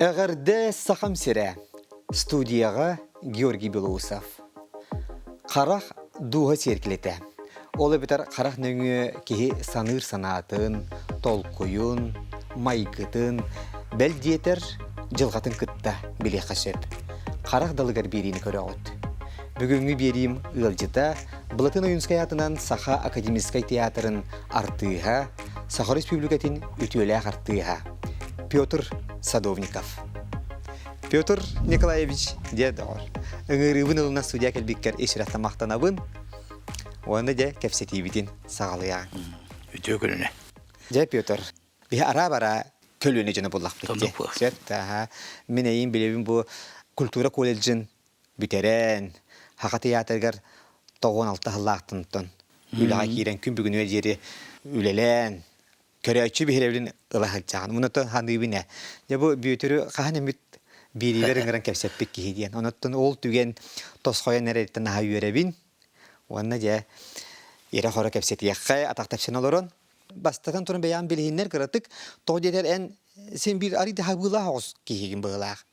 Эҕэрдэ Сахам сирэ! Студияҕа Георгий Белоусов. Харах дууһа сиэркилэтэ. Ол эбэтэр харах нөҥүө киһи саныыр санаатын, толкуйун, майгытын, бэл диэтэр, дьылҕатын кытта билиэххэ сөп. Харах далыгар биэриини көрөҕүт. Бүгүҥҥү биэриим ыалдьыта Былатын Ойуунскай аатынан Саха академическай театрын артыыһа, Саха Республикатын үтүөлээх артыыһа Петр Садовников. Петр Николаевич дьэ доҕор, ыҥырыыбын ылына судья кэлбиккэр ис сүрэхтэн махтанабын уонна дьэ кэпсэтиибитин саҕалыаҕыҥ. Үтүө күнүнэ. Дьэ Петр, биһи араа-бараа көлүөнэ дьоно буллахпыт дии. Сөп да, мин эйин билэбин бу культура колледжын бүтэрэн, Саха тыйаатырыгар 96 сыллаахтан үлэҕэ киирэн күн бүгүнүгэр диэри үлэлээн, көрөөччү биһирэбилин ыла сылдьаҕын. Онуттан саныыбын ээ. Дьэ бу Бүөтүрү хаһан эмит биэриибэр ыҥыран кэпсэппит киһи диэн. Онуттан ол түгэн тосхойон эрэриттэн наһаа үөрэбин. Уонна дьэ ирэ-хоро кэпсэтиэххэ, атах тэпсэн олорон. Бастатан туран бэйэҕин билиһиннэр кыратык, тоҕо диэтэр эн син биир арыйда хабыылаах оҕус киһигин быһыылаах.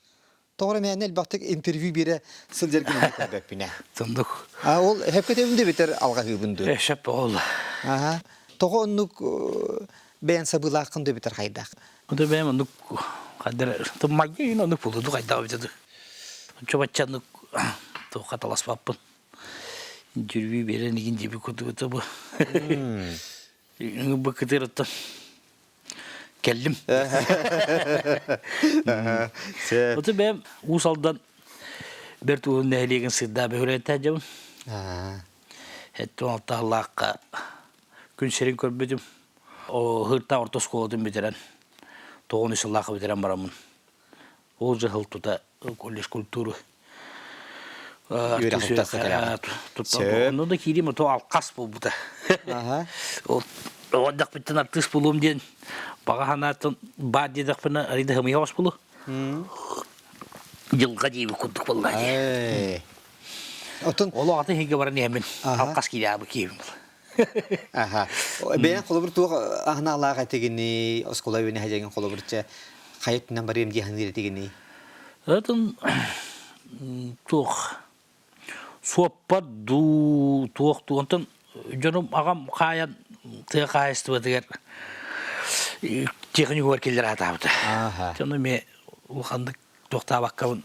Тоҕо эрэ мээнэ элбэхтик интервью биэрэ сылдьаргын эмиэ көрбөппүн ээ. Тундук. А ол сөпкө да битэр алҕаһыыбын дуу? Сөп ол. Аха. Тоҕо оннук бэйэн сабыылааххын да битэр хайдах? Ото бэйэм оннук хайдар майгы иин оннук булуду хайдах битэ Чубаччаннык туохха таласпаппын. Интервью биэрэн игин диэби курдук бу. Быкытырыттан кэллим. Оту бэйэм Уус Алдан Бэрт Уһун нэһилиэгин сырдаа бөһүрэтэ дьабын. Эттон алтааллаахха күн сирин көрбүтүм. Ыһыыртаах орто оскуолатын бүтэрэн, тоҕун сыллаахха бүтэрэн бараммын. Ол дьаһал тута колледж культуры Онно да киирим, то алкас буолбута. Оҕордохпуттан артыыс буолуом диэн баҕа санааттан баар диэтэхпинэ арыйда хымыйа оҕус буолу. Дьылҕа диэбит курдук буолла дии. Отон Олох атын иһигэ баран иһэммин алкас киирээбит киһибин. Аха. Бэйэн холобур туох аһынаалаах этигиний, оскуола үөнэ хадьагын холобурча хайа өттүнэн барыам дии саныыр этигиний? Отон туох суоппар дуу туох дуу онтон дьонум аҕам хаайан тыа хаһаайыстыбатыгар техникугар киллэрэ сатаабыта. Дьону эмиэ улаханнык туохтаабаккабын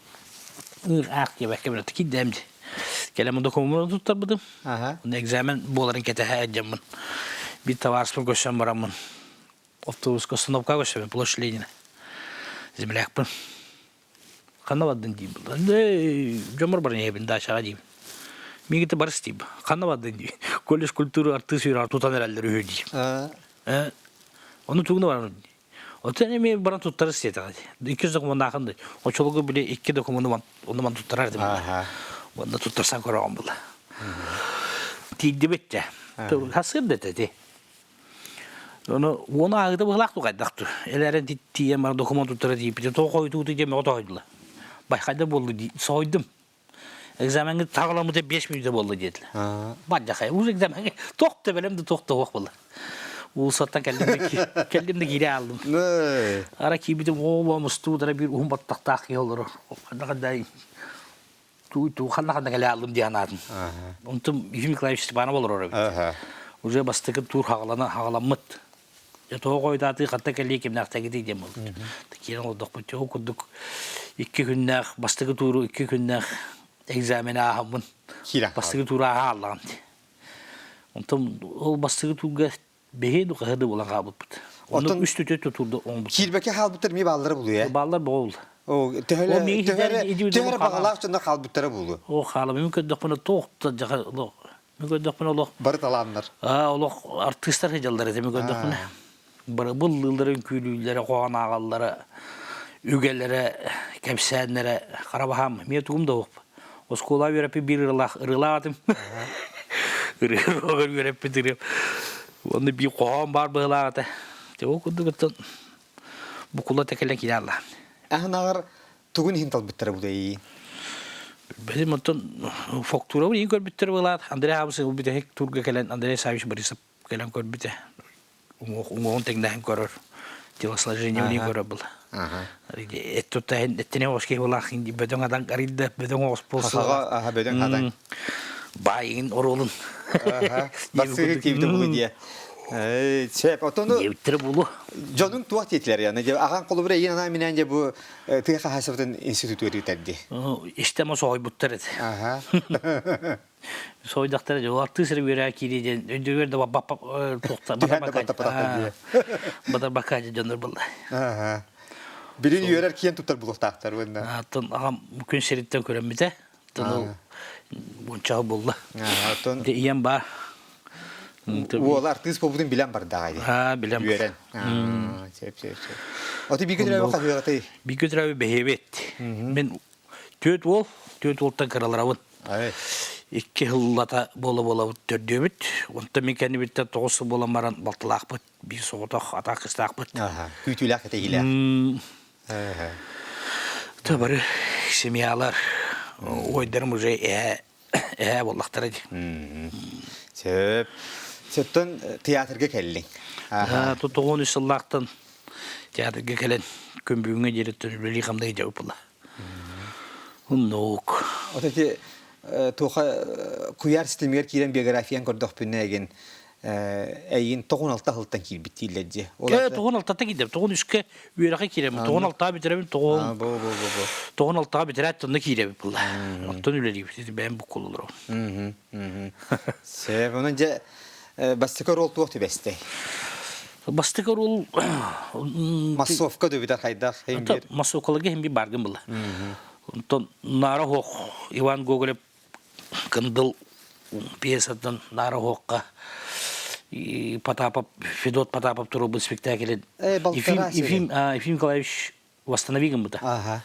аах диэбэккэ билэ киирдэм дии. Кэлэн докумуону туттарбытым. Экзамен буоларын кэтэһэ дьаммын. Биир табаарыспын көрсөн бараммын автобуска остановка көрсөбүн площадь Ленина. Землякпын. Ханна бардын диибин. Дьоммор баран иһэбин дачаҕа диибин. Миигин барыс диибин. Ханна бардын диибин. Колледж культуры артыыс үөрэ тутан эрэллэр үһү диибин. Ону тугуна баран Оттон эмиэ баран туттарар сиэтэҕэ дии. Иккис докумуоннаахын да. Оччолорго били икки докумуону онно ман туттарар этим. Онно туттарсан көрөҕүн була. Тиийдибит дьэ. Хасыр да этэ Ону уону ааҕыта быһылаах ту хайдах ту. Элээрэн тиийэн баран докумуон туттара тиийбитим. Тоҕо хойутууту диэн мөҕө тоһойдулар. Байхайда буолла дии. Соһуйдум. Экзамеҥҥа таҕаламмыта 5 мүнүүтэ буолла диэтилэр. Бардьахай, уус экзамеҥҥа туох да бэлэм да туох да суох буолла. Уулуссаттан кэллим да кэллим да киирэ ааллым. Ара киирбитим оо мустуудара биир уһун баттахтаах киһи олорор. Ханна ханна туу туу ханна ханна кэлэ ааллым диэн анаатым. Онтум Ефим Николаевич Степанов олорор эбит. Уже бастакы тур хаҕалана хаҕаламмыт. Дьэ тоҕо хойутаатыы ханта кэлиэ кимнээхтэгитий диэн буолбут. Киирэн олордохпут дьэ ол курдук икки күннээх бастакы тууру икки күннээх экзамен ааһаммын бастакы тууру ааһа хааллаҕым дии. Онтон ол бастакы туурга бэһиэ ду хаһы да буолан хаалбыппыт. Онно үс түтө тутуурда оҥорбуттар. Киирбэккэ хаалбыттар эмиэ бааллара буолуо ээ? Бааллар буолла. Төһө эрэ баҕалаах дьоннор хаалбыттара буолуо? Оо хаалам мин көрдөхпүнэ туох да Мин көрдөхпүнэ олох Бары талааннар. Аа, олох артыыстар сылдьаллар этэ мин көрдөхпүнэ. Бары быллыыллара, үҥкүүлүүллэрэ, хоһоон ааҕаллара, үгэлэрэ, кэпсээннэрэ хара баһаам. Миэ тугум да суох. Оскуола үөрэппит биир ырыалаах ырыалаах этим. Ырыа үөрэппит ырыам. Уонна биир хоһоон баар быһыылаах этэ. Дьэ ол курдук оттон букула тэкэлэ киирэ алла. Аһынаҕар Тугун иһин талбыттара буолуой? Бэйэм оттон фактурабын иһин көрбүттэр буолаат, Андрей Абыс бүтэһик турга кэлэн Андрей Савич Борисов кэлэн көрбүтэ. Уҥуоҕун тэҥнэһэн көрөр. Телосложение билин көрө был. Эт туттаһын эттине оҕус киһи булаахын ди бөдөҥ адан арыйда бөдөҥ оҕус буолсуга. Хахаҕа аха бөдөҥ хадаҥ. Баайыгын оруолун. Бассыгы киибитэ булу диye. Сөп. Отону Диэбиттэрэ буолуо. дьонуҥ туох диэтилэр яны дьэ аҕаҥ холобура ийэн анаа минээн дьэ бу тыа хаһаайыстыбатын институтугар ыытар дии. Истэм соһуйбуттар этэ. Аха. Соһуйдахтара дьэ артыыс эрэ үөрээ киирии диэн өйдүгэр да туохта Түһэн да баттаппатахтар дии. Батарбакка дьоннор булла. Аха. Билин үөрэр киэн туттар булуохтаахтар уонна. Оттон аҕам күн сириттэн көрөммүтэ. Оттон уончаҕа булла. Оттон Ийэм баар. Уола артыыс буолбутун билэн бардаҕа дии. Аа, билэн. Үөрэн. Сөп, сөп, сөп. Оти бииргэ төрөөбүт хаһыаҕытый? Бииргэ төрөөбүт бэһиэбит. Мин түөрт уол, түөрт уолтан кыраларабын. Икки сыллата буола-буолабыт төрдүөбүт. Онтон мин кэннибиттэн 9 сыл буолан баран балтылаахпыт, биир соҕотох атаах кыстаахпыт. Күүтүүлээх кэтэһиилээх. То бары семьялар, ойдарым уже эһээ эһээ буоллахтара дии. Сөп. Сөптөн театрга кэллиҥ. 93 сыллаахтан театрга кэлэн күн бүгүҥҥэ диэри үлэлии-хамныы дьабыппыла. Оннук. Вот эти туоха куйаар ситимигэр киирэн биографиян көрдөхпүнэ эгин эйин 96 сылтан киирбит дииллэр дии. 96-та киирдим. 93-кэ үөрэххэ киирэбин. 96-га бүтэрэбин. 96-га бүтэрээт онно киирэбин булла. Оттон үлэлиибит. Бэйэм буккуллурум. Сөп. Онон дьэ бастакы оруол туох түбэстэй? Бастакы оруол Массовка дөбүтэр хайдах хим бир? Массовкаларга хим бир баргын была. Онтон Наара Хоох Иван Гоголев Кындыл пьесаттан Наара Хоохха Потапов Федот Потапов туруорбут спектаклин Ефим, Ефим, Ефим Николаевич восстанови гыммыта.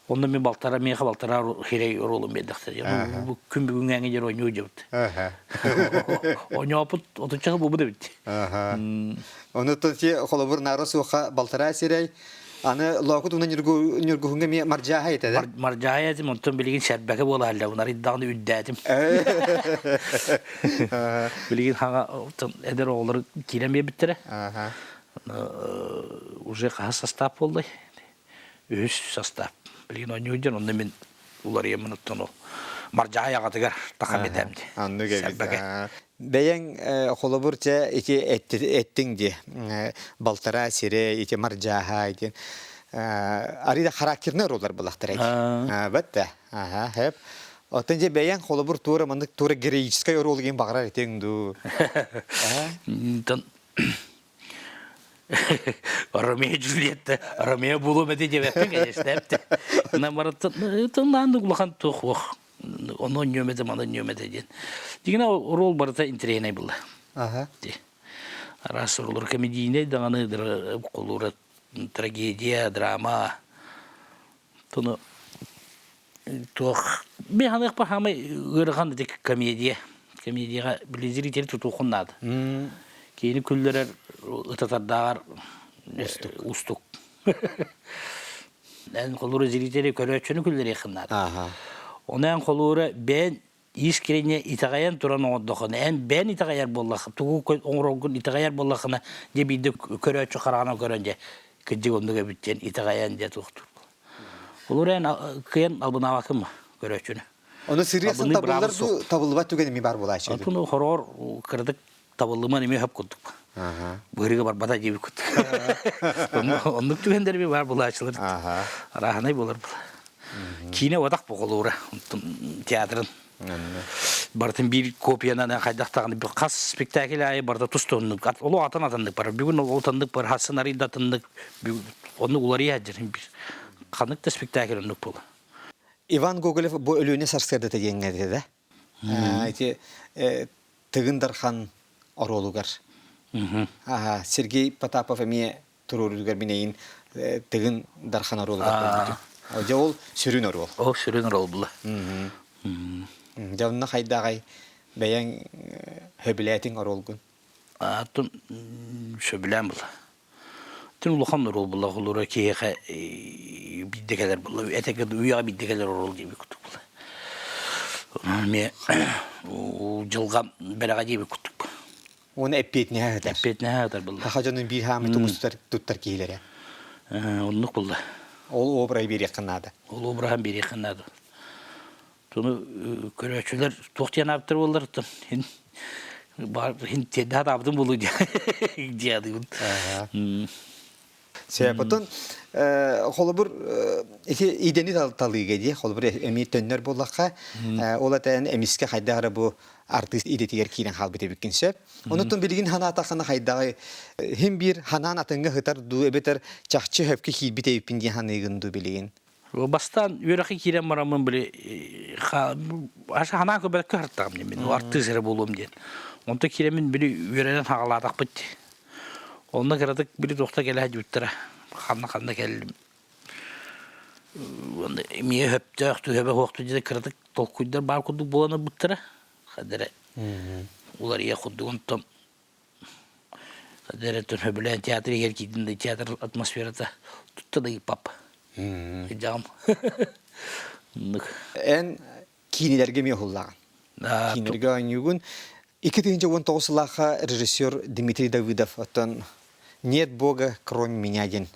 Онно мен балтара миэхэ балтара хирей оруолун биэрдэхтэр. Бу күн бүгүҥҥээҥи дьэр оонньуу дьабыт. Оонньооппут отучча буолбут эбит. Ону ти холобур наара суоха балтараа сирэй аны лоокут уна ньургуһуҥҥа эмиэ мардьааһа этэ да? Мардьааһа этим, онтон билигин сэрбэкэ буола халлабын, арыйдаҕына үрдээтим. Билигин хаҥа эдэр оҕолор киирэн биэрбиттэрэ. Уже хаһыс састаап буоллай? Үһүс састаап. Билигин оонньуу дьон, онно мин уларыйаммын оттон ол Мардьаай аҕатыгар таха битэм дии. Аннык эбит. Бэйэҥ холобур чэ ити эттиҥ дии балтараа сире ити мардьааһа ити арыйда характерный роллар булахтар эти. Бэтте. Аха, хэп. Оттон дьэ бэйэҥ холобур туора маннык туора героическай оруол диэн баҕарар этиҥ дуу? Ромео Джульетта, Ромео буолуом этэ диэбэппин, конечно, эпте. Наамараттан улахан туох уох. Ону онньуом этэ, маны онньуом этэ диэн. Дигинэ оруол барыта интэриэһинэй буолла. Аха. Араас оруоллар комедийнай даҕаны холуура трагедия, драма. Туну туох мен ханыахпа хаамай ыарахан ити комедия. Комедияҕа били зрители тутуохун наада. Киһини күллэрэр ытатардааҕар устук. Эн холуура зрители көрөөччүнү күллэриэххин наада. Оны эн холуура бэйэн искренне итэҕэйэн туран оҥордоххуна, эн бэйэн итэҕэйэр буоллаххына, тугу оҥороргун итэҕэйэр буоллаххына, дьэ биирдэ көрөөччү хараҕынан көрөн дьэ кырдьык оннук эбит диэн итэҕэйэн дьэ туохтуур. Олор эн кыайан албынаабаккын көрөөччүнү. Ону сырыасын табыллар дуу, табыллыбат түгэн эмиэ баар буолааччы. Отуну хороҕор кыратык табыллыман эмиэ хөп курдук. Быһырыга барбата диэбит курдук. Оннук түгэннэр эмиэ баар буолааччылар. Арааһынай буолар була. Киинэ уотах боҕолуура театрын. Барытын биир копиянан хайдах даҕаны хас спектакль аайы барыта тус-туһуннук олох атын атыннык бар. Бүгүн ол атыннык бар, хассын арыйда атыннык оннук уларыйа дьэрин бир. Ханнык да спектакль оннук буола. Иван Гоголев бу Өлүөнэ сарсыардата диэҥҥэ этэ да? Ити Тыгын Дархан оруолугар. Сергей Потапов эмиэ туруоруугар мин эйин Тыгын Дархан оруолугар көрбүтүм. Дьэ ол сүрүн оруол. Ол сүрүн оруол була. Дьэ онно хайдааҕай бэйэҥ сөбүлээтиҥ оруолгун? Атын сөбүлээн була. Тин улахан оруол була холура киһиэхэ биирдэ кэлэр була этэгэ үйэҕэ биирдэ кэлэр оруол диэбит курдук була. Эмиэ дьылҕам бэлэҕэ диэбит курдук. Уонна эппиэтинэһэ сытар. Эппиэтинэһэ сытар булла. Саха дьонун биир хаамы тумус туттар киһилэрэ. Оннук булла. Ол обраһы биэриэххин наада. Ол обраһын биэриэххин наада. Туну көрөөччүлэр туох диэн ааптар буоллар хин хин тиэрдэ сатаабытым буолуо диэдибин. Потон холобур ити идэни талыыга дии холобур эмиэ төннөр буоллахха ол этэн эмискэ хайдах эрэ бу артыыс идэтигэр киирэн хаалбыт эбиккин сөп. Онутун билигин ханаатаххына хайдаҕы хим биир ханаан атыҥҥа сытар дуу эбэтэр чахчы хөпкө киирбит эбиппин диэн ханыыгын дуу билигин. Бастаан үөрэххэ киирэн бараммын били ханаан көбөккө сырыттаҕым диэн мин артыыс эрэ буолуом диэн. Онто киирэммин били үөрэнэн хаҕалаатахпыт. Онно кыратык били туохта кэлэ сылдьыбыттара. Ханна-ханна кэллим. Уонна эмиэ өһөптөөх, түһэбэ суохту диэн кыратык толкуйдар баар курдук буолан ылбыттара. Хадара уларыйа курдук онтон хадара сөбүлээн театр иһэр киирдим да театр атмосферата тутта да ыыппап. Дьаҕым. Оннук. Эн киинэлэргэ эмиэ уһуллаҕын. Киинэлэргэ оонньуугун. 2019 сыллаахха режиссер Дмитрий Давыдов оттон «Нет Бога, кроме меня» диэн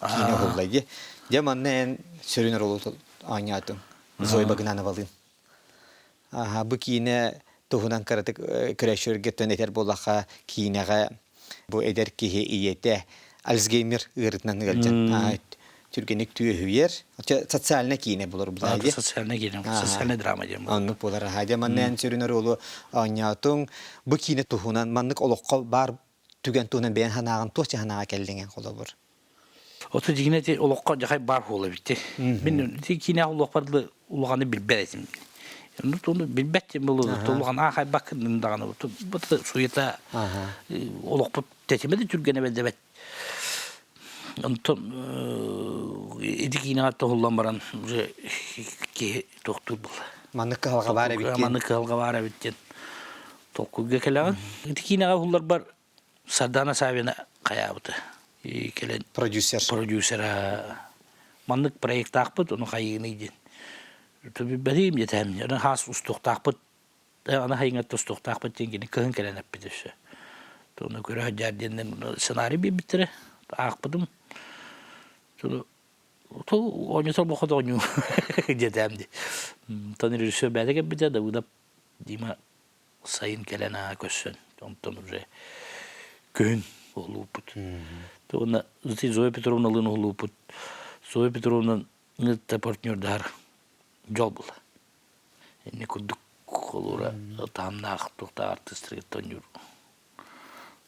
киинэ уһулла дии. Дьэ манна эн сүрүн оруолу оонньоотуҥ Зоя Багынановалыын. Аха, бу киинэ туһунан кыратык көрөөччүлэргэ этэр буоллахха, киинэҕэ бу эдэр киһи ийэтэ Альцгеймер ыарыытынан ыалдьан түргэнник түөһүйэр. Социальнай киинэ булар булаа дии. Социальнай киинэ, социальнай драма диэн. Оннук буолар. Аха, дьэ манна эн сүрүн оруолу оонньоотуҥ. Бу киинэ туһунан маннык олоххо баар түгэн туһунан бэйэн санааҕын туох санааҕа кэллиҥ холобур? Ото дьиҥинэ ити олоххо дьахай баар буола эбит. Мин ити киинэҕэ олохпор улаханы билбэт этим. Ну, билбэт диэн буолуо, улахан аахайбаккын даҕаны суета олохпут тэтимэ да түргэнэ бэрдэбэт. Онтон ити киинэҕэ тоһуллан баран уже киһи тохтуур буолла. Маннык кыһалҕа баар эбит диэн. Маннык кыһалҕа баар эбит диэн толкуйга кэлэҕин. Ити киинэҕэ уһулларбар Сардана Савина хайаабыта. Кэлэн продюсер. Продюсера маннык проектаахпыт, ону хайыыный диэн. Бэлиим диэтэм, аны хаас устуохтаахпыт, аны хайыҥатта устуохтаахпыт диэн кини кыһын кэлэн эппит өссө. Ону көрө сылдьаар диэннэн сценарий биэрбиттэрэ, аахпытым. Оонньотор бохот оонньуу диэтэм дии. Тон режиссер бэйэтэ кэлбитэ, Давыдов Дима сайын кэлэн аа көрсөн, онтон уже күһүн уһулууппут. Уонна Зоя Петровналыын уһулууппут. Зоя Петровна ытта партнердаһар дьол була. Инни курдук холуура таһымнаах туохтаах артыыстарга тонньуур.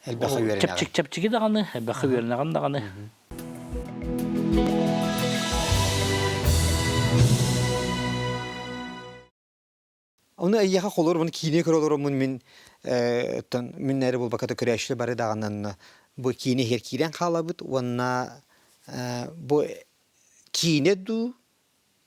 Элбэххэ үөрэнэҕин. Чэпчик чэпчики даҕаны, элбэххэ үөрэнэҕин даҕаны. Ону эйиэхэ холуур мун киинэ көрө олороммун мин оттон мин эрэ буолбакка көрөөччүлэр бары даҕаны бу киинэ иһигэр киирэн хаалабыт уонна бу киинэ дуу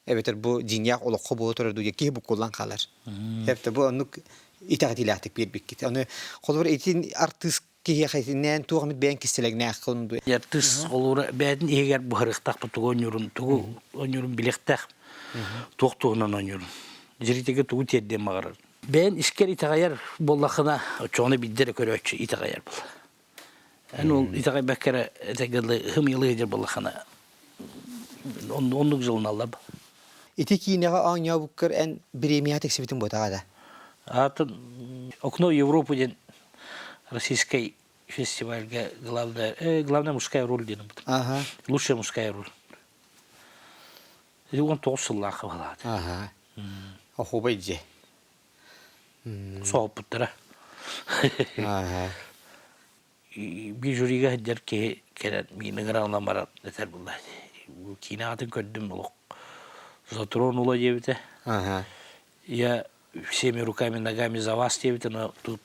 эбэтэр бу дьиҥнээх олоххо буола турар дуу диэн киһи буккуллан хаалар. Эбэтэр бу оннук итэҕэтиилээхтик биэрбиккит. Ону холобур итин артыыс киһиэхэ итиннээн туох эмит бэйэҥ кистэлэҥнээххин дуу? Артыыс холуура бэйэтин иһигэр буһарыахтаах тугу оонньуурун тугу оонньуурун билиэхтээх туох туһунан оонньуурун зрительгэ тугу тиэрдиэн баҕарар. Бэйэн искэр итэҕэйэр буоллаххына, оччоҕуна биирдэ эрэ көрөөччү итэҕэйэр буолар. Эн ол итэҕэйбэккэ эрэ этэргэ дылы ымыйылыы сылдьар буоллаххына, оннук дьылыналлар. Ити киинэҕэ оонньообуккар эн бириэмийэҕэ тиксибитиҥ буотаҕа да? Атын «Окно Европы» диэн российскай фестивальга главная, главная мужская роль диэн Ага. Лучшая мужская роль. 19 сыллаахха баһылаата. Аха. Охуобай дьиэ. Соһуппуттара. Аха. Биир жюрига сылдьар киһи кэлэн миин ыҥыраҕынан баран этэр буолла. Киинэ аатын көрдүм олох затронула диэбитэ. Аха. Я всеми руками ногами за вас диэбитэ, но тут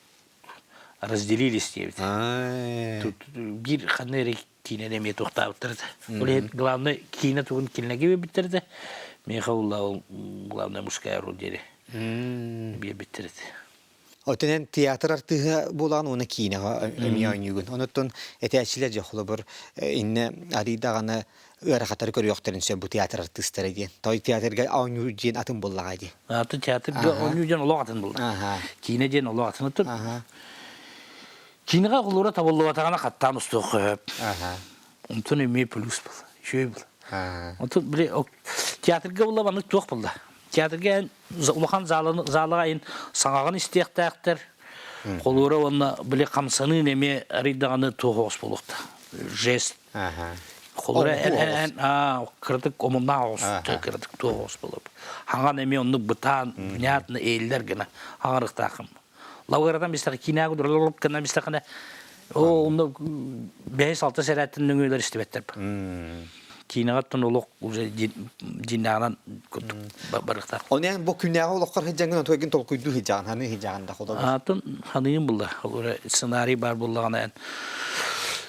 разделились диэбитэ. Тут биир ханна эрэ киинэни эмиэ туохтаабыттар этэ. Ол иһин главное киинэ тугун кинилэргэ биэрбиттэр этэ. Миэхэ улла ол главная мужская роль диэри биэрбиттэр этэ. Отунан театр артыыһа буолаҕын уонна киинэҕэ эмиэ оонньуугун. Онуттан этээччилэр дьэ холобур иннэ арый даҕаны ыарахаттары көрүөхтэрин сөп бу театр артыыстара диэн. Той театрга оонньуур диэн атын буоллаҕа дии. Атын театр оонньуу диэн олох атын буолла. Киинэ диэн олох атын. Кинигэ оҕолоро табыллыбатаҕына хаттаан устуохха сөп. Онтон эмиэ плюс буолла, үчүгэй буолла. Онтон били театрга буолла маннык туох буолла? Театрга эн улахан заланы залаҕа эн саҥаҕын истиэхтээхтэр. Холуура уонна били хамсаныын эмиэ арыйдаҕаны туох оҕус буолуохта. Жест. Холуура эн эн кыратык омуннаах оҕус, кыратык туох оҕус буолуо. Хаҥан эмиэ оннук бытаан, внятно эйиллэр гына хаҥарыктаахым. Лавыратан бистэхэ киинэҕэ дуралалып гына бистэхинэ оо онно бэһис алта сэрээттэн нөҥүөлэр истибэттэр. Киинэҕэ оттон олох уже дьиннээҕинэн курдук барыахтаах. Оны эн бу күннээҕи олоххор сылдьаҥҥын отугын толкуйдуу сылдьаҕын, ханыы сылдьаҕын да холобур. Атын ханыйым булла. Холура сценарий баар буллаҕына эн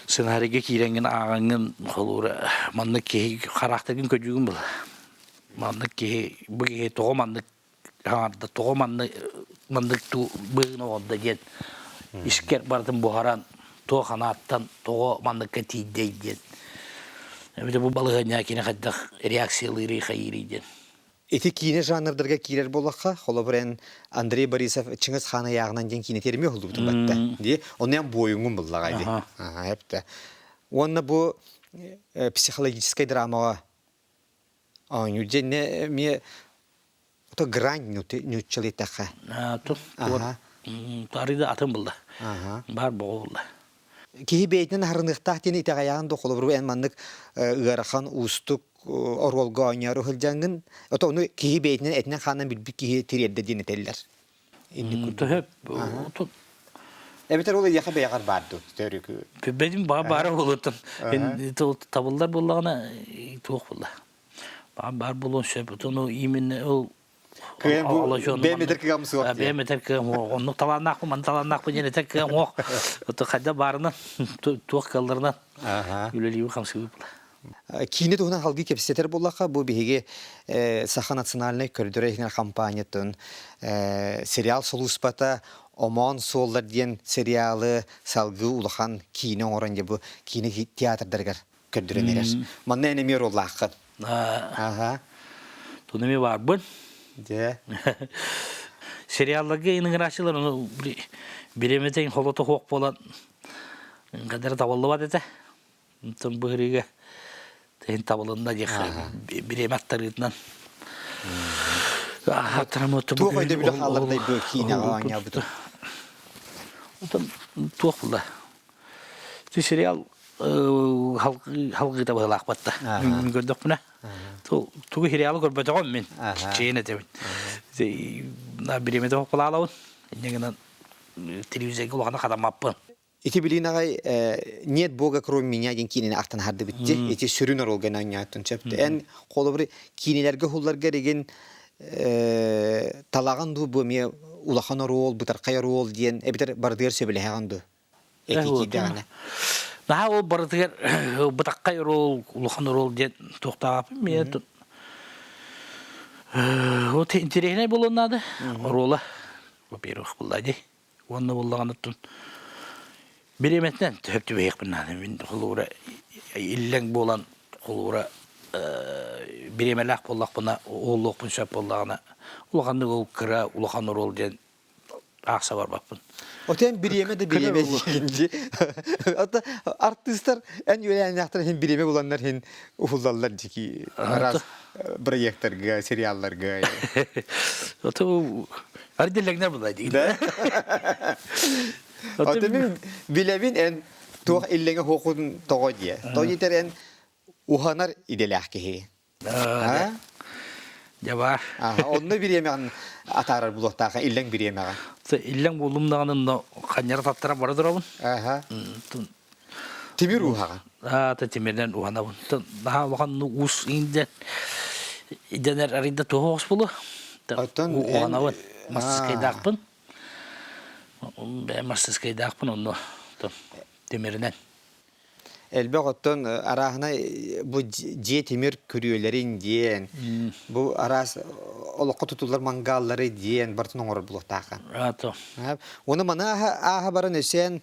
сценарийга киирэҥҥин ааҕаҥҥын холура маннык киһи харахтаргын көдьүүгүн була. Маннык киһи бу киһи тоҕо маннык хаҥарда тоҕо маннык маннык быһыыны оҥордо диэн искэр барытын буһаран туох анааттан тоҕо манныкка тиийдэй диэн эбэтэ бу балаһыанньаҕа кини хайдах реакциялыырый хайыырый диэн Ити киинэ жанрдарга киирэр буоллахха, холобур эн Андрей Борисов Чыҥыс Хаан ыйааҕынан диэн киинэ терми уһуллубутун батта. Дии, онно эн буойуҥҥун буллаҕай дии. Аха, эптэ. Уонна бу психологическай драмаҕа оонньуур дьэннэ эмиэ ото грань ньуччалыы эттэххэ. Арыый да атын булла. Баар боҕо булла. Киһи бэйэтинэн аһарыныахтаах диэн итэҕэйэҕин да холобур эн маннык ыарахан уустук оруолга оонньоору сылдьаҥҥын ото ону киһи бэйэтинэн этинэн-хаанынан билбит киһи тириэрдэ диэн этэллэр. Инник Төһө Эбэтэр ол эйиэхэ бэйэҕэр баар дуу төрүкү. Бэдим баа баара буолуттан табыллар буоллаҕына туох буолла. Баар баар буолуон сөп. Ону именно ол Кыайан бу бэйэм этэр кыам суох. Бэйэм этэр кыам суох. Оннук талааннаахпын, маны талааннаахпын диэн этэр кыам суох. Хайда баарынан, туох кыалларынан үлэлиибин хамсыыбын. Киинэ туһунан салгыы кэпсэтэр буоллахха, бу биһиги Саха национальнай көрдөрөр иһинэр компаниятын сериал сулууспата Омоон суоллар диэн сериалы салгыы улахан киинэ оҥорон дьэ бу киинэ театрдарыгар көрдөрөн эрэр. Манна эн эмиэ оруоллааххын. Аха. Туну эмиэ баарбын. Дьэ. Сериалларга иныгырааччылар ону бириэмэтин холото суох буолан кадара табыллыбат этэ. Онтон быһырыыга тыһын табылынна диэх бириэмэ аттарыытынан Туох өйдөбүлү хааллардай бу киинэҕэ оонньообутун? Онтон туох булла? Ти сериал халгыыта быһылаахпатта. Көрдөхпүнэ. Тугу сериалы көрбөтөҕүм мин. Чиэн этэбин. Бириэмэтэ хоккулаалабын. Инньэ гынан телевизорга улахана хатаммаппын. Ити билин аҕай «Нет Бога кроме меня» диэн киинэни ахтан аһардыбытти. Ити сүрүн оруолга оонньоотун сөп. Эн холобур киинэлэргэ уһулларга эригин талаҕын дуу бу эмиэ улахан оруол, бытархай оруол диэн эбэтэр барытыгар сөбүлэһэҕин дуу? Этии киирдэҕинэ. Наһаа ол барытыгар бытаххай оруол, улахан оруол диэн туохтаахпын миэ вот интэриэһинэй буолуон наада оруола во-первых булла дии Уонна буоллаҕына оттон бириэмэтинэн төһөп түбэһиэхпин наада. Мин холуура иллэҥ буолан холуура бириэмэлээх буоллахпына уоллуохпун сөп буоллаҕына улаханнык ол кыра улахан оруол диэн аахса барбаппын. Отен бириэмэ да бириэмэ диигин Ата артыыстар эн үөлээннээхтэр иһин бириэмэ буланнар иһин уһуллаллар дьики араас проекттарга, сериалларга. Ото Ардиллэгнер була дии. Да. Ото мин билэбин эн туох иллэҥэ хуохун тоҕо диэ. Тоҕо диэтэр эн уһанар идэлээх киһи. А? Дьэ баар. Онно бириэмэҕин атаарар булуохтаах иллэҥ бириэмэҕэ. Иллэҥ буоллум даҕаны но ханньара таттара бара турабын. Аха. Тимир уһаҕа. Аата тимиринэн уһанабын. Наһаа улахан уус инден идэнэр арыйда туһа оҕус буолуо. Оттон Уһанабын. Мастыскайдаахпын. Бэйэм мастыскайдаахпын онно тимиринэн. Элбэх оттон арааһынай бу дьиэ тимир күрүөлэрин диэн, бу араас олоххо тутуллар мангааллары диэн барытын оҥорор буолуохтааххын. Аата. Уонна маны ааһа баран өсөөн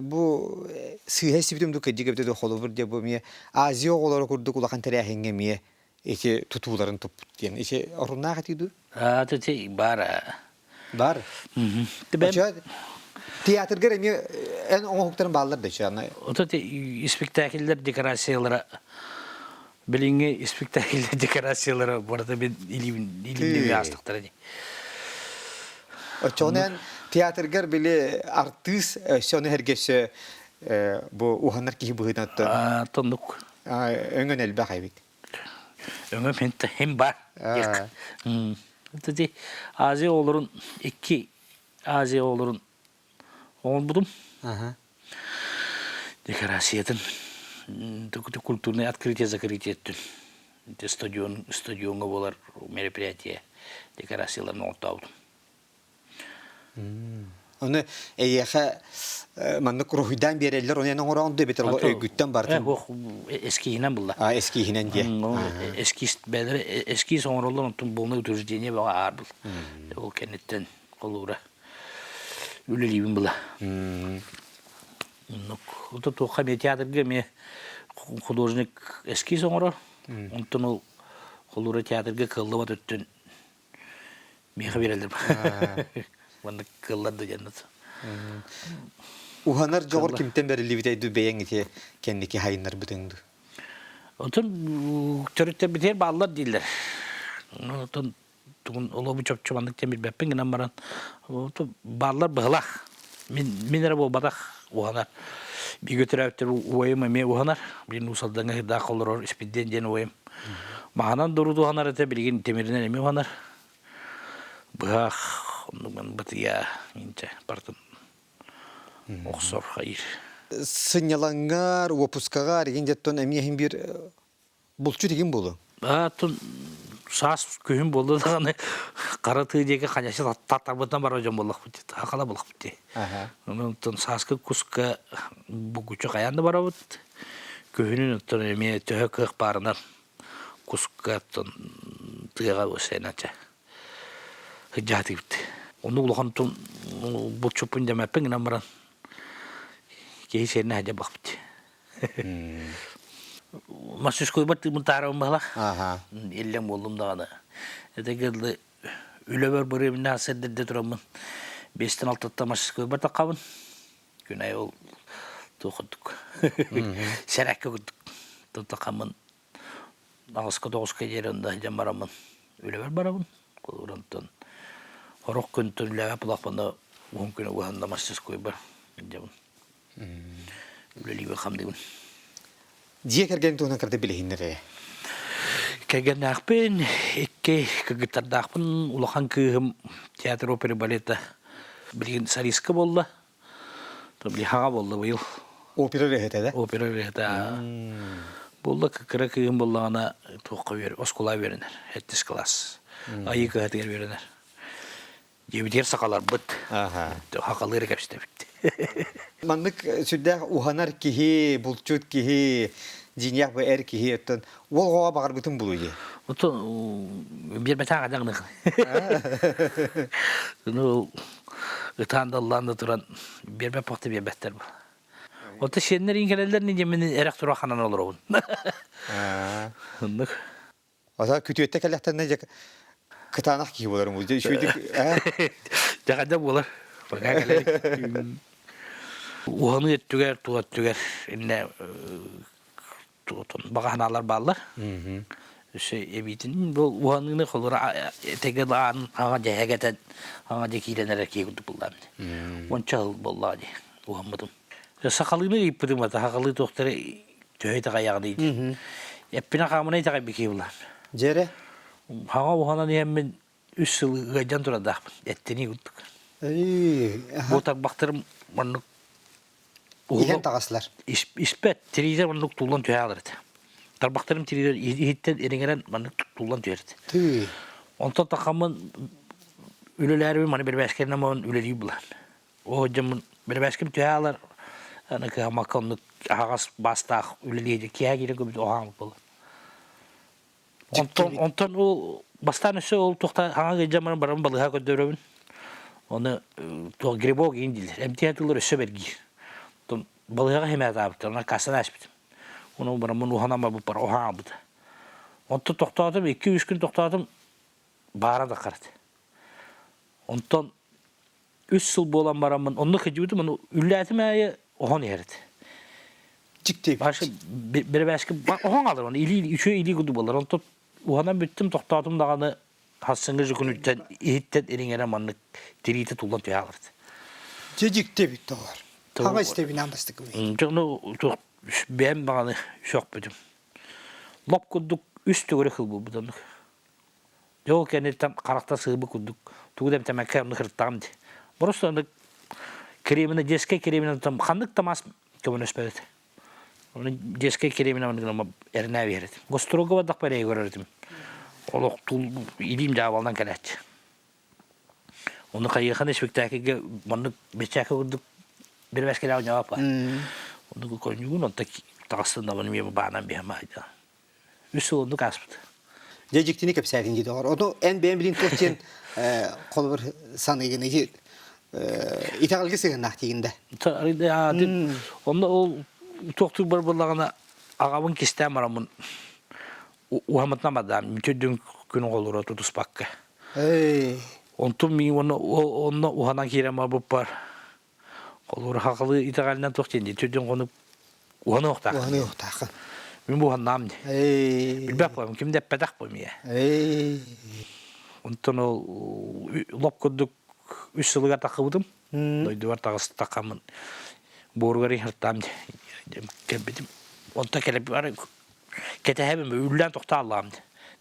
бу сыыһа истибитим дуу кырдьык эбитэ дуу холобур диэ бу эмиэ Азия оҕолоро курдук улахан тэрээһиҥҥэ эмиэ ити тутууларын туппут диэн ити оруннаах этии дуу? Аата ти баар Бар. Түбэм. Театргар эмиэ эн оҥоһуктарын бааллар да чана. Ото испектакльлэр декорациялара билиҥҥи испектакльлэр декорациялара барыта мин илиибин илиимнэми аастахтара дии. Оччоҕуна эн театргар били артыыс өссө ону эргэ өссө бу уһанар киһи быһыытынан Тоннук. Өҥөн элбэх эбит. Өҥөм хин бар. Ити Азия оҕолорун икки Азия оҕолорун оҥорбутум. Декорациятын культурное открытие закрытие өттүн стадион стадиоҥҥа буолар мероприятие декорацияларын оҥортообутум. Ону эйиэхэ маннык уруһуйдаан биэрэллэр, ону эн оҥороон да эбэтэр ол өйгүттэн бартын? Ох, эскиһинэн булла. А, эскиһинэн диэ. Эскиз бэйэлэрэ эскиз оҥороллор, онтон полное утверждение бөҕө аар бул. Ол кэнниттэн холуура үлэлиибин була. Оннук. Ото туохха эмиэ театрга эмиэ художник эскиз оҥорор. Онтон ол холуура театрга кыаллыбат өттүн Миэхэ биэрэллэр. Маннык кыаллар да диэн Уһанар дьоҕур кимтэн бэриллибитэй дуу бэйэҥ ити кэнники хайыннарбытыҥ дуу? Отон төрүттэрбитигэр бааллар дииллэр. Отон тугун олобу чопчу маннык диэн билбэппин гынан баран бааллар быһылаах. Мин мин эрэ буолбатах уһанар. Бииргэ төрөөбүттэр убайым эмиэ уһанар. Билин Уус Алдаҥҥа сирдээх олорор Испирдиэн диэн убайым. Маһынан дуру уһанар этэ, билигин тимиринэн эмиэ уһанар. Быһах, оннугун бытыйа, инчэ, бартын охсор хайыр. Сынньалаҥҥар, уоппускаҕар игин дьэттон эмиэ иһин биир Булчут игин буолуо. Атын саас күһүн буолла даҕаны хара тыы диэки ханясы татарбытынан барар дьон буоллахпыт дии, хахала буоллахпыт дии. Онон сааскы куска бугуччу хайаан да барабыт. Күһүнүн оттон эмиэ төһө кыах баарынан куска оттон тыаҕа сыанача сылдьаатыбыт. Ону улахан булчуппун дэмэппин гынан баран киһи сиэнэ сылдьа бахпыт. Мастерскойбар тыымын таарабын баһылах. Иллэҥ буоллум даҕаны. Этэ дылы үлэбэр барыам сэрдэрдэ тураммын. Биэстэн алтаттан мастерскойбар таххабын. Күн айы ол туох курдук. Сэрээккэ курдук. Таххаммын аҕыска тоҕуска диэри онно сылдьан бараммын үлэбэр барабын. Онтон сорох күнтэн үлэҕэ булахпына уһун күнү уһанна мастерскойбар сылдьабын. Үлэлиибин хамдыыбын. Дьиэ кэргэн туһунан кырда билиһиннэр Кэргэннээхпин, икки кыргыттардаахпын, улахан кыыһым театр оперы балета билигин солистка буолла. Хаҥа буолла быйыл. Опера ырыаһыта да? Опера ырыаһыта. Буолла кыра кыыһым буоллаҕына туохха үөр оскуола үөрэнэр, сэттис класс. Айыы кыһатыгар үөрэнэр. Дьиэбитигэр сахаларбыт. Хахалыыры кэпсэтэбит. Маннык сүрдээх уһанар киһи, булчут киһи, дьиҥнээх бу эр киһи оттон уол оҕоҕо баҕарбытын булуу дии. Отон биэрбэтэх адаҥнык. Ну ытаан да ыллаан да туран биэрбэт похта биэрбэттэр бу. Отто сиэннэр иин кэлэллэр ни диэммин эрэх тура ханан олоробун. Оннук. Ата күтүөттэ кэлэхтэринэ дьэ кытаанах киһи буоларым бу. Дьэ үчүгэйдик ээ. Дьэ буолар. Пока кэлэр. Уһаныы өттүгэр, тула өттүгэр иннэ баҕа санаалар бааллар. Өссө эбиитин бу уһаныыны холура тэгэ баан аҥа дьэһэгэтэн аҥа дьэ киирэн эрэр киһи курдук буллаам. Уонча сыл буоллаҕа дии уһаммытым. Сахалыыны ыйыппытым ата сахалыы туохтары төһө итэҕэйэҕиний диэн. Эппинэ хаамына итэҕэйбит киһи булаан. Дьэрэ? Хаҥа уһанан иһэммин үс сыл ыалдьан турардаахпын. Эттинии курдук. Бу тарбахтарым маннык Иһэн таҕаслар. Испэт, тириитэ маннык туллан түһэ хаалар этэ. Тарбахтарым тириитэ иһиттэн ириҥэрэн маннык туллан түһэр этэ. Онтон тахаммын үлэлээрибин маны бэрбээскэринэн буолан үлэлии булан. Оо дьоммун бэрэбээским түһэ аалар аны кыһаммакка оннук аһаҕас баастаах үлэлиэ киэһэ киирэн көрбүт оһаан буолар. Онтон онтон ол бастаан өссө ол туохта хаҥа ыалдьан баран баран балыыһа көрдөрөбүн. Оны туох грибок иин дииллэр. Эмтиһэ тыллар өссө бэргиир. Оттон балыыһаҕа химээтаабыттар, онон кассаны ааспытым. Ону бараммын уһанан барбыппар оһаабыта. Онтон тохтоотум, 2-3 күн тохтоотум, баара да харат. Онтон. Үс сыл буолан бараммын онно кыдьыбытым, ону үллээтим аайы оһон иһэр этэ. Дьикти. Башы бэрэбээски оһон алар, оны илии үчүгэй илии курдук буолар. Онтон уһанан бүттүм, тохтоотум даҕаны хассыҥҥы күнүттэн иһиттэн ириҥэрэ маннык тириитэ туллан түһэ алар. Дьэ дьикти эбит доҕор. Хаҥа истэбин бастакы. Дьэ ону бэйэм даҕаны сөхпүтүм. Лоп курдук үс төгүрүк хыл буолбут оннук. Дьэ ол кэнниттэн харахта сыыбы курдук тугу да эмтэмэккэ оннук ырыттаҕым дии. Просто оннук кремина, детскэй кремина там ханнык да мас көмөлөспөт. Оны детскэй кремина маннык эрнээ биэрэр этим. Гострога бардахпар эрэй көрөр этим. Олох тул илиим дьаабалынан кэлээччи. Ону хайыаханы спектакльга маннык бэчээкэ курдук бирбэскэлээх ньаапа. Ону көрнүүгүн онто таҕыстын да маны баанан биһэм айда. Үс сыл оннук ааспыт. Дьэ дьиктини кэпсээтин дии доҕор. Ону эн бэйэм билин туох диэн холобур саныыгын ити итэҕэлгэ сыһыаннаах диигин да. Онно ол туохтуур бар буоллаҕына аҕабын кистээн бараммын уһамытынан бардаам бүтүрдүн күн оҕолоро тутуспакка. Онтум мин онно онно уһанан киирэн барбыппар Холуур хахалы итэҕэлинэн туох диэн түрдүн хонук уһаныахтаах. Уһаныахтааххын. Мин бу уһаннаам дии. Билбэт буолам, ким да эппэтэх бу миэ. Онтон ол лоп курдук үс сылыгар таххыбытым. Дойдубар таҕыстаххаммын буоругар иһыртаам кэлбитим. Онтон кэлэп кэтэһэбин үллээн тохтооллоом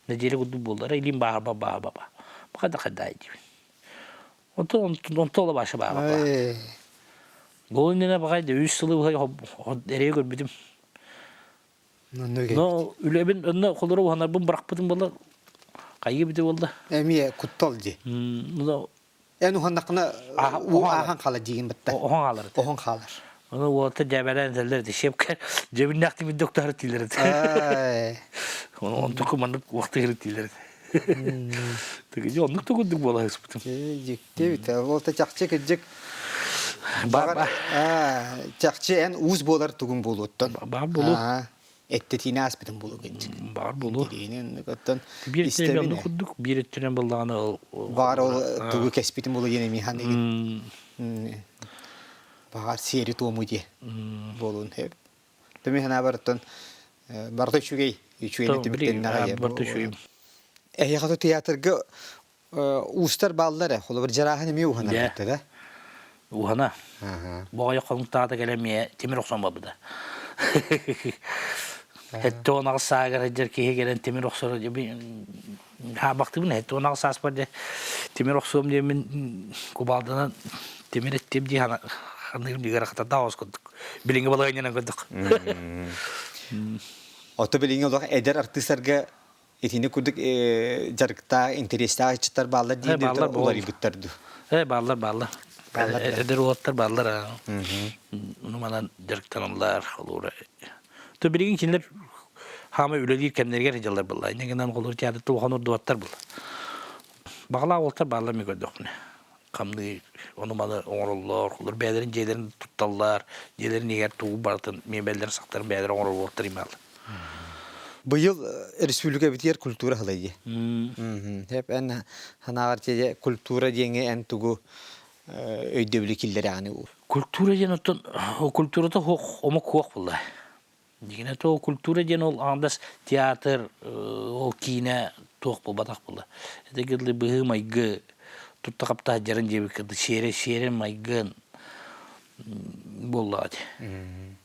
нэдиэлэ курдук буоллар илиим бааһырба бааһырба хайда хайда диибин Онтон онто ола баша баҕа. Ол иннинэ баҕай да үс сылы быһа эрэйи көрбүтүм. Но үлэбин онно холоро уһанарбын бырахпытым буолла. Хайыы бите буолла. Эмиэ куттал дии. Эн уһаннаххына уу аахан хаалар диигин бытта. Оһон хаалар. Оһон хаалар. Ону уолаттар дьээбэлээн этэллэр этэ. Шепкэ дьэбиннээх тимир доктор дииллэр этэ. Онтуку маннык уохтыыр дииллэр этэ. Тыгыдьы оннук да курдук буола сыспытым. Дьикти эбит. Ол да чахчы кырдьык Баҕар чахчы эн уус буолар тугун буолуоттан. Баар буолуо. Эттэтиини ааспытын буолуо кырдьык. Баар буолуо. Оттон Биир өттүнэн оннук курдук, биир өттүнэн буоллаҕына ол Баҕар ол тугу кэспитин буолуо диэн эмиэ ханыгын. Баҕар сиэри-туому диэ буолуон сөп. Төмү санаабар оттон барыта үчүгэй, үчүгэйни түмүктэннэҕэ Барыта үчүгэй. Эһиэхэ театрга уустар бааллар ээ. Холобур, Дьарааһын эмиэ уһанар эбит да? Уһана. Боҕойо хонуктаата кэлэн эмиэ тимир охсон барбыта. 78 саагар сылдьар киһи кэлэн тимир охсоро хаабахтыыбын 78 сааспар дьэ тимир охсуом диэммин кубалданан тимир эттиэм дии ханыырым дигэр хатардаах оҕус курдук билиҥҥи балаһыанньанан көрдөх. Ото билиҥҥи олох эдэр артыыстарга итини курдук дьарыктаах, интэриэстээх ыччаттар бааллар диир уларыйбыттар дуу? Э, бааллар, бааллар. Эдэр уолаттар бааллар. Ону манан дьарыктаналлар, холуура. То билигин кинилэр хаама үлэлиир кэмнэригэр дьаллар буолла. Инньэ гынан холуур театрта улахан ордубаттар буолла. Баҕалаах уолаттар бааллар ми көрдөхпүнэ. Хамныы ону-маны оҥороллор, олор бэйэлэрин дьиэлэрин тутталлар, дьиэлэрин иһигэр тугу барытын миэбэллэрин сахтарын бэйэлэрэ оҥорор уолаттар имааллар. Быйыл республикабытыгар культура сыла дии. Хэп эн санааҕар тиэ культура диэҥҥэ эн тугу өйдөбүлү киллэрэҕин Культура диэн оттон культурата суох омук суох буолла. Дьиҥинэ то культура диэн ол аҥардас театр, ол киинэ туох буолбатах буолла. Это кыдлы быһыы-майгы тутта-хапта сылдьарын диэбиккэ сиэрэ сиэрин майгын буоллаҕа дии.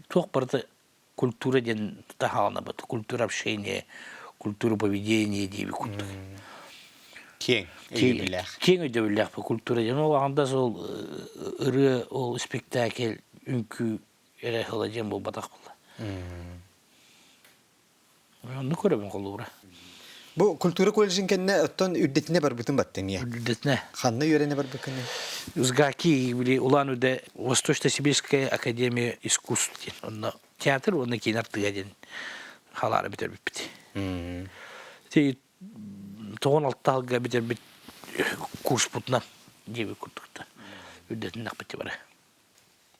Туох барыта культура диэн таһааланабыт. Культура общения, культура поведения диэбит курдук. Киэҥ өйдөбүллээх. Киэҥ өйдөбүллээх культура диэн. Ол аҥардас ол ырыа, ол спектакль, үҥкүү эрэ сыла диэн буолбатах буолла. Оннук көрөбүн холобура. Бу культура колледжын кэннэ оттон үрдэтинэ барбытын баттын ийэ. Үрдэтинэ. Ханна үөрэнэ барбыккыный? УСГАКИ или Улан-Удэ Восточно-Сибирская академия искусств диэн. Онно театр уонна киин артыга диэн халаары бүтэрбиппит. Ти 96 сылга бүтэрбит курспутунан диэбит курдукта. Үрдэтиннэхпит бара.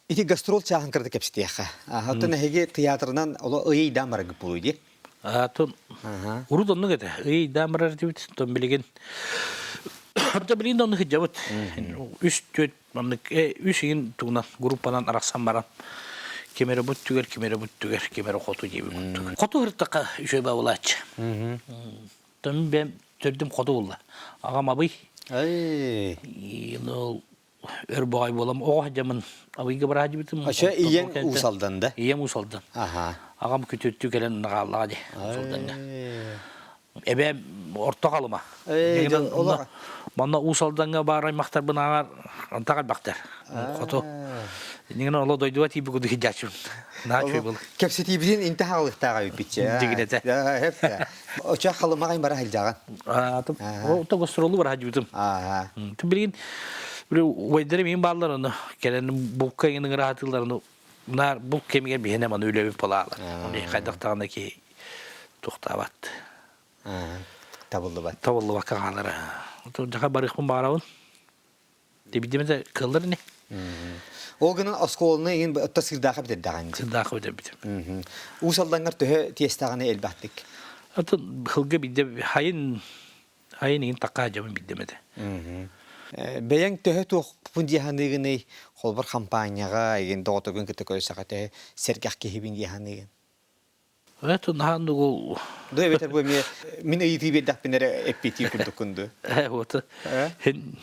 Ити гастрол чааһын кырда кэпсэтиэххэ. Оттон эһиги театрынан оло ыйдаан бараргыт буолуо дии. Атын урут оннук этэ. Ыйдаан барар этибит. Тон билигин Орто билигин да оннук сылдьабыт. Үс түөрт маннык үс игин тугунан группанан арахсан баран ким эрэ бут түгэр, ким эрэ бут түгэр, ким эрэ хоту диэби курдук. Хоту ыртака үчүгэй бабылааччы. Томмин бэйэм төрдүм хоту булла. Аҕам абый. Ай. Ол өр боҕой буолам оҕо сылдьаммын абыйга бараадьыбытым. Ача ийэҥ Уус Алдан да? Ийэм Уус Алдан. Аха. Аҕам күтүөттүү кэлэн наҕааллаҕа дии Уус Алдаҥҥа. Эбээм орто халыма. Манна Уус Алдаҥҥа баар аймахтарбын ааҕар антах элбэхтэр. Хоту. Иннигинэ оло дойдуга тиийбит курдук сылдьааччыбын. Наһаа үчүгэй буолар. Кэпсэтиибитин интэ хаалыктааҕа эбиппитчэ. Дьигинэтэ. Оча халымаҕай бара сылдьаҕын. Ото гастролу бара сылдьыбытым. Билигин убайдарым иин бааллар ону кэлэн булка иҥин ыҥыраатыыллар ону наар булт кэмигэр биһиэнэ маны үлэбит балаалар. Хайдах даҕаны киһи туохтаабат. Табыллыбат. Табыллыбакка хаалар. Жаха барыахпын баҕарабын. Дебидимете кыллар ини. Ол гынан оскуоланы иин отто сырдаахы бүтэрдэҕин. Сырдаахы бүтэрбитим. Уус Алдаҥҥар төһө тиэстэҕини элбэхтик? Атын хылга бидде хайын хайын иин такка дьабын биддем этэ. Бэйэҥ төһө туохпун дии саныыгыный? Холбор хампаанньаҕа игин доҕотторгун кытта көрсөхө төһө сэргэх киһибин дии саныыгын? Это наһаа ол Ду эбэтэр бу эмиэ мин ыйытыы биэрдэхпин эрэ эппиэттиир курдуккун ду? Вот. Хин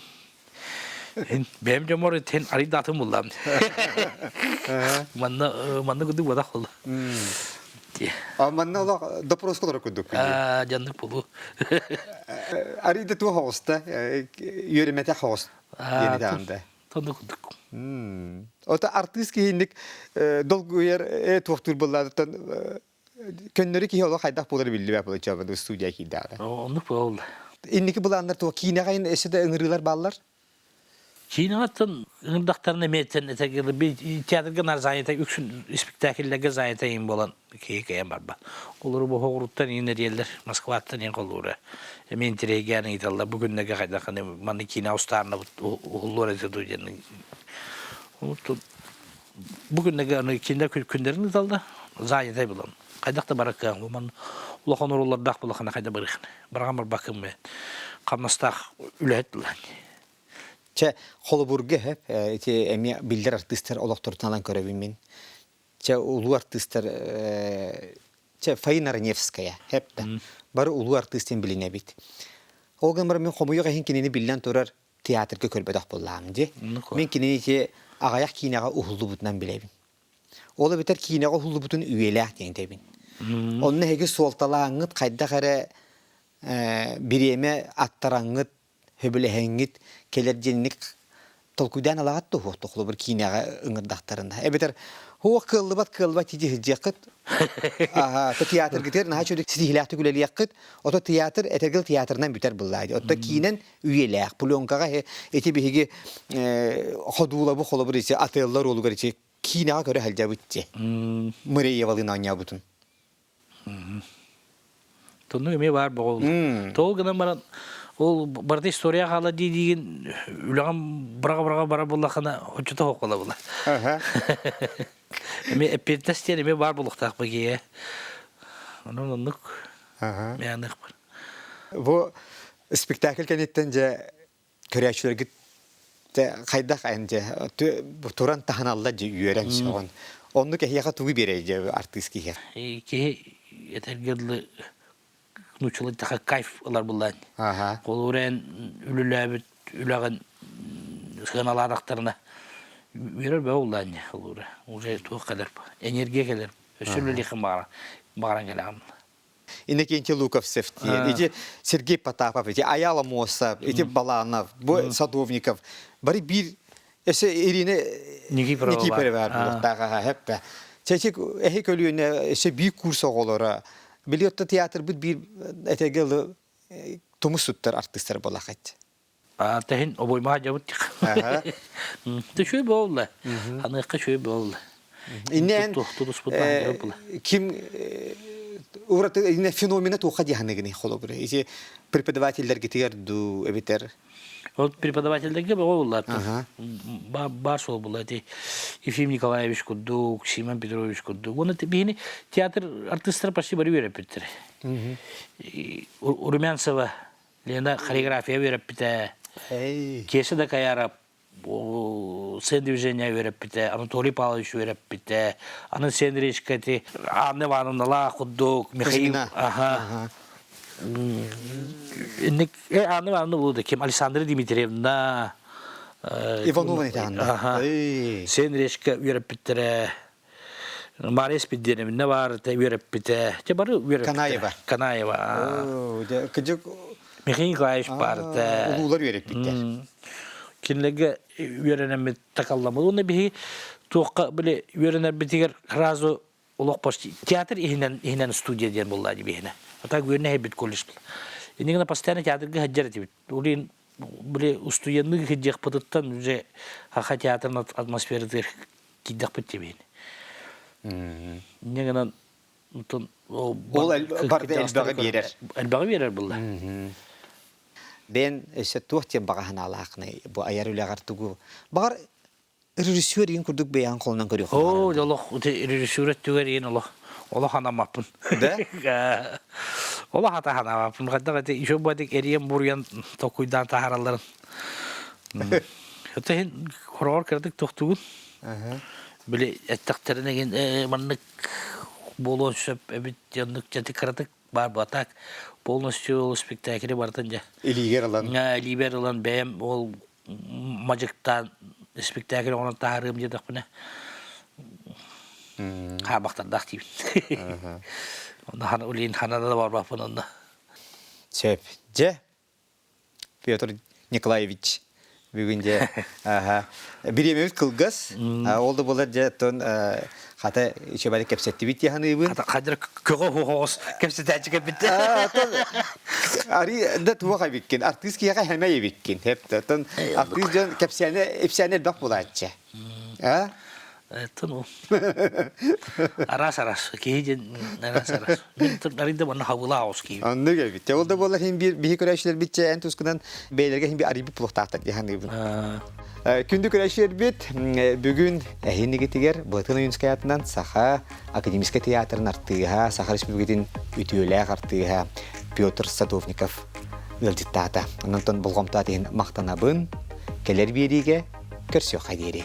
хин бэйэм дьоммор хин арыйдаатым буллам. Манна манна курдук бодах болла. А манна олох допрос колор курдук. Аа дьаннык болу. Арыйда туох оҕуста үөрэмэтэх оҕус диэн даанда. Тонну курдук. Ото артыыс киһинник долгуйар туохтуур быллаатыттан көннөрү киһи олох хайдах буолар биллибэт буолаччы студия киирдэҕинэ. Оннук буолла. Инники былааннар туох киинэҕэ өссө да ыҥырыылар бааллар? Киинэҕэ ыҥырдахтарына эмиэ театрга наар занята үксүн спектакльлэргэ занята иин буолан киһи кэйэн барбат. Олору бу хоҕуруттан иин эриэллэр, Москваттан иин холуура. Эмиэ интириэһиргээн ыйыталлар, бу күннэргэ хайдах манна киинэ устаарнабыт уһуллуор этэ дуу диэн. Бу күннэргэ аны кинилэр күннэрин ыыталлар, занятай булан. Хайдах да барар кыаҕым бу манна улахан оруоллардаах булахана хайда барыахын. Бараҕан барбаккын мен. Хамнастаах үлэһит булан. Чэ, холобурга сөп, ити эмиэ биллэр артыыстар олохторутун алан көрөбүн мин. Чэ, улуу артыыстар чэ, Фаина Раневская, хэп да. Бары улуу артыыстын билинэбит. Ол гынан баран мин хомуйуох иһин кинини биллэн турар театрга көрбөтөх буоллаҕым дии. Мин кинини ити аҕыйах киинэҕэ уһуллубутунан билэбин. Ол эбэтэр киинэҕэ уһуллубутун үйэлээх диэн этэбин. Онно эһиги суолталааҥҥыт хайдах эрэ бириэмэ аттараҥҥыт сөбүлэһэҥҥит кэлэр диэнник толкуйдаан алаҕат да уһуох холобур киинэҕэ ыҥырдахтарына эбэтэр уох кыаллыбат кыаллыбат дии сылдьыаххыт аха то театргытыгар наһаа үчүгэй ситиһиилээхтик үлэлиэххит ото театр этэргэл театрынан бүтэр быллаа дии отто киинэн үйэлээх пленкаҕа ити биһиги ходуулабы холобур ити Отелло оруолугар ити киинэҕэ көрө сылдьабыт дии Мыреевалыын оонньообутун Тонну эмиэ баар боҕол. Тоҕо гынан баран ол барыта история хаала дии диигин үлэҕин быраҕа-быраҕа барар буоллаххына оччото хоққола була. Эмиэ эппиэтинэс диэн эмиэ баар буолуохтаах быгиэ. Онон оннук мээныах бар. Бу спектакль кэнниттэн дьэ көрөөччүлэргит хайдах эн дьэ туран таһыналлар дьэ үөрэн сөҕөн оннук эһиэхэ тугу биэрэй дьэ артыыс киһи киһи этэргэ дылы нууччалыы эттэххэ кайф ылар буллаан холобура эн үлэлээбит үлэҕин сыаналаатахтарына үөрэр бөҕө буллаан холобура уже туох кэлэр энергия кэлэр өссө үлэлиэххин баҕаран кэлэҕин Иннокентий Луковцев диэн, ити Сергей Потапов, ити Аял Амосов, ити Баланов, бу Садовников бары биир өссө Ирина Никифорова баар буолуохтаах хэппэ. Чэчик эһи көлүөнэ өссө биир курс оҕолоро били отто театрбыт биир этэгэ тумус туттар артыыстар буолахат. Тэһин обоймаха дьабыт Үчүгэй буолла. Аныахха үчүгэй буолла. Иннээн ким ураты инне феномена туохха диэханыгыный холобура ити преподавательлэргитигэр дуу эбитер Вот преподавательдерге бөҕө буллар. Бар сол була ити Ефим Николаевич курдук, Симон Петрович курдук. Уонна биһини театр артыыстара почти бары үөрэппиттэр. Румянцева Лена хореография үөрэппитэ. Киэсэ да Кайарап Сен движение үөрэппитэ, Анатолий Павлович үөрэппитэ, аны Сен Речка ити Анна Ивановналаах курдук, Михаил, аха, инник Анна Ивановна буолда ким Александра Дмитриевна Иванова итаанна. Сен Речка үөрэппиттэрэ Мария Спирдиновна баар үөрэппитэ. Те бары үөрэппитэ. Канаева. Канаева. Кыдьык Михаил Николаевич баарта. Улуулар үөрэппиттэр. Кинилэргэ үөрэнэммит такалламмыт. Уонна биһи туохха били үөрэнэрбитигэр сразу олох почти театр иһинэн иһинэн студия диэн буолла дии биһинэ. А так үөрэнэ иһэбит колледж. Иннигина постоянно театрга сылдьар этибит. Улин били устуйаннык сылдьыахпытыттан уже Хаха театрын атмосфератыгар киирдэхпит дии Инньэ гынан ол барда элбэҕи биэрэр. Элбэҕи биэрэр булла. Бэйэн өссө туох диэн баҕа санаалааххыный бу айар үлэҕэр тугу баҕар режиссер иин курдук бэйэҕин холунан көрүөххүн Оо, олох режиссер өттүгэр иин олох олох анаммаппын. Да? Олох ата санаабаппын. Хайдах ити еще бадик эриэн буруйан толкуйдаан таһааралларын. Это иһин хороҕор кыратык тохтугун. Били эттэхтэрин эгин маннык буолуон сөп эбит оннук дьэ кыратык баар буо так полностью ол спектакли барытын дьэ илиигэр ылан илиибэр ылан бэйэм ол мадьыктаан спектакль оҥорон таһаарыам диэтэхпинэ хаабахтардаах диибин онно улиин хана да барбаппын онно сөп дьэ Петр Николаевич бүгүн дьэ бириэмэбит кылгас ол да буолар дьэ оттон хата үчүгэйдик кэпсэттибит дии саныыбын хадыр көҕө хоҕос кэпсэтээччи кэлбит ари да туох эбиккин артыыс киһиэхэ хэмэй эбиккин оттон артыыс дьон кэпсээнэ ипсээнэ элбэх буолааччы а Тын ол. Араас араас. Киһи диэн араас араас. Мин арыйда манна хабылаа оҕус киһи. Оннук эбит. Ол да буоллар иһин биир биһи көрөөччүлэрбит чэ эн тускунан бэйэлэргэ иһин би арыйбыт булуохтаахтар дии саныыбын. Күндү көрөөччүлэрбит бүгүн эһинигитигэр Былатын Ойуунскай аатынан Саха академическай театрын артыыһа, Саха Республикатын үтүөлээх артыыһа Петр Садовников ыалдьыттаата. Онон болҕомтоот иһин махтанабын. Кэлэр биэриигэ көрсүөххэ диэри.